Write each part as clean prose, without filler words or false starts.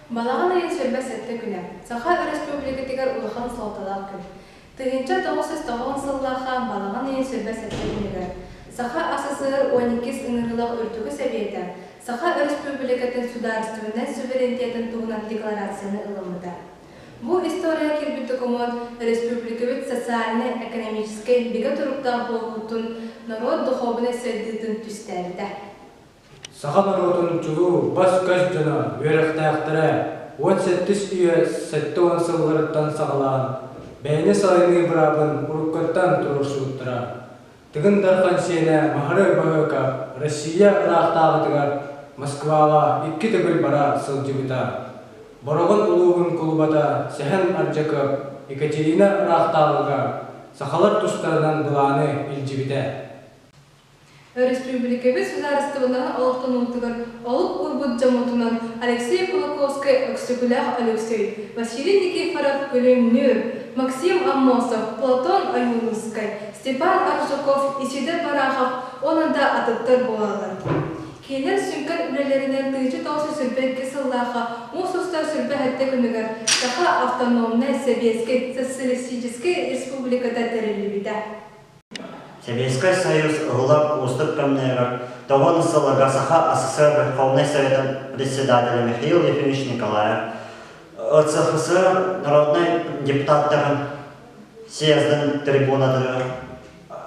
Балаҕан ыйын 27 күнэ Саха Өрөспүүбүлүкэтигэр улахан суолталаах күн. 1990 сыллаахха балаҕан ыйын 27 күнүгэр Саха АССР 12 ыҥырыылаах Үрдүкү Сэбиэтэ Саха Өрөспүүбүлүкэтин судаарыстыбаннай суверенитетын туһунан декларацияны ылыммыта. Бу история киирбит докумуон өрөспүүбүлүкэбит социальнай-экономическай бигэ туруктаах буолуутун, норуот духуобунай сайдыытын түстээбитэ. Саха норуотун чулуу бас-көс дьоно, үөрэхтээхтэрэ 17 үйэ 70 сылларыттан саҕалаан бэйэни салайыныы быраабын уруккуттан туруорсубуттара. Тыгын Дархан сиэнэ Маһары Баһыакап Россия ыраахтааҕытыгар Москваҕа икки төгүл бара сылдьыбыта. Бороҕон улууһун кулубата Сэһэн Ардьакыап Екатерина ыраахтааҕыга сахалар тустарынан былааны илдьибитэ. Өрөспүүбүлүкэбит судаарыстыбаннаһын олохтонуутугар олук уурбут дьоммутунан Алексей Кулаковскай-Өксөкүлээх Өлөксөй, Василий Никифоров-Күлүмнүүр, Максим Аммосов, Платон Ойуунускай, Степан Аржаков, Исидор Барахов уонна да атыттар буолаллар. Кинилэр сүҥкэн үлэлэринэн 1922 сыллаахха муус устар 27 күнүгэр Саха автономнай Сэбиэскэй Социалистическай Республиката тэриллибитэ. Сэбиэскэй Союз ыһыллар уустук кэмнэригэр тоҕон сылларга Саха СССР Верховнай Советын председателэ Михаил Ефимович Николаев РСФСР народнай депутаттарын съездын трибунатыгар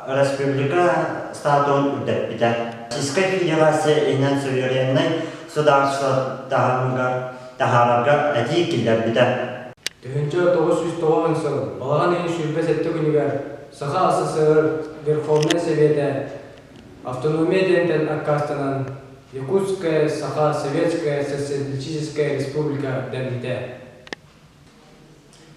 республика статуһун үрдэппитэ. Российскай Федерация иһинэн сувереннай судаарыстыба таһымыгар таһаарарга этии киллэрбитэ. 1990 сыл балаҕан ыйын 27 күнүгэр Саха СССР Верховнай Сэбиэтэ автономия диэнтэн аккаастанан Якутская Саха Советская Социалистическая Республика дэммитэ.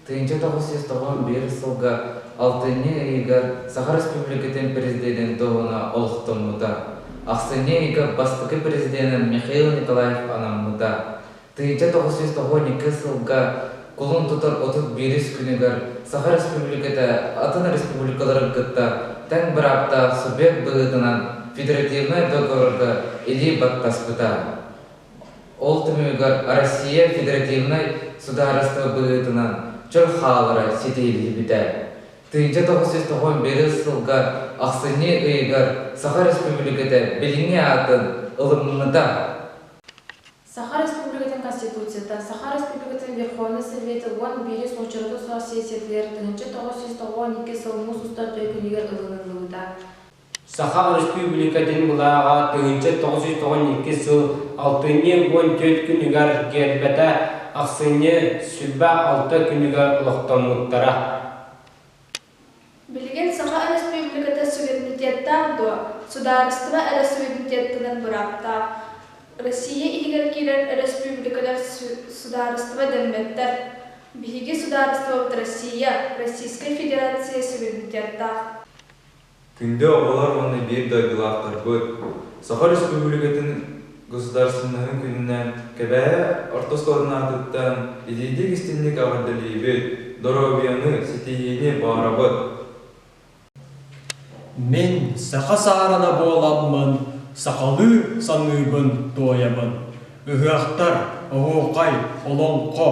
1991 сылга алтынньы ыйыгар Саха Республикатын Президенин туһуна олохтоммута. Ахсынньы ыйга бастакы президенин Михаил Николаев анаммыта. 1992 сылга кулун тутар 31 күнүгэр Саха Республиката атын республикаларын кытта тэҥ бырааптаах субъект быһыытынан федеративнай договорга илии баттаспыта. Ол түмүгэр Россия федеративнай судаарыстыба быһыытынан чөл хаалара ситиһиллибитэ. 1991 сылга ахсынньы ыйыгар Саха Республиката билиҥҥи аатын ылыммыта. Саха Республикатын Конституцията Саха Республикатын Верховнай Советы 11 уочарата суох сессиятыгар 1992 сыл муус устар той күнүгэр ылыныллыбыта. Саха Өрөспүүбүлүкэтин былааҕа 1992 сыл алтынньы 14 күнүгэр гербэтэ ахсынньы 26 күнүгэр олохтоммуттара. Билигин Саха Өрөспүүбүлүкэтэ суверенитеттаах дуо? Судаарыстыба эрэ суверенитеттанар бырааптаах. Россия иһигэр киирэр өрөспүүбүлүкэлэр судаарыстыба дэммэттэр. Биһиги судаарыстыбабыт Россия, Российскай Федерация суверенитеттаах. Күндү оҕолор уонна биир дойдулаахтарбыт! Саха Республикатын Государственноһын күнүнэн Кэбээйи орто оскуолатын аатыттан итиитик-истиҥник эҕэрдэлиибит, доруобуйаны, ситиһиини баҕарабыт! Мин саха саарына буоламмын, сахалыы саныыбын туойабын. Ыһыахтар, оһуохай, олоҥхо.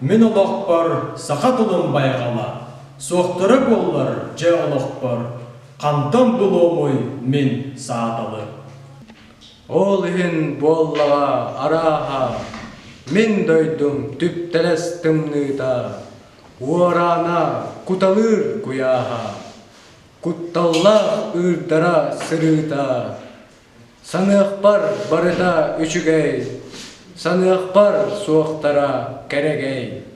Мин олохпор саха тылын байҕала, суохтара буоллар дьэ олохпор, хантан булуомуй мин сааталы. Ол иһин буоллаҕа арааһа, мин дойдум түптэлэс тымныыта, уораана куталыыр куйааһа, кутталлаах ыырдара сырыыта, саныахпар барыта үчүгэй, саныахпар суохтара кэрэгэй.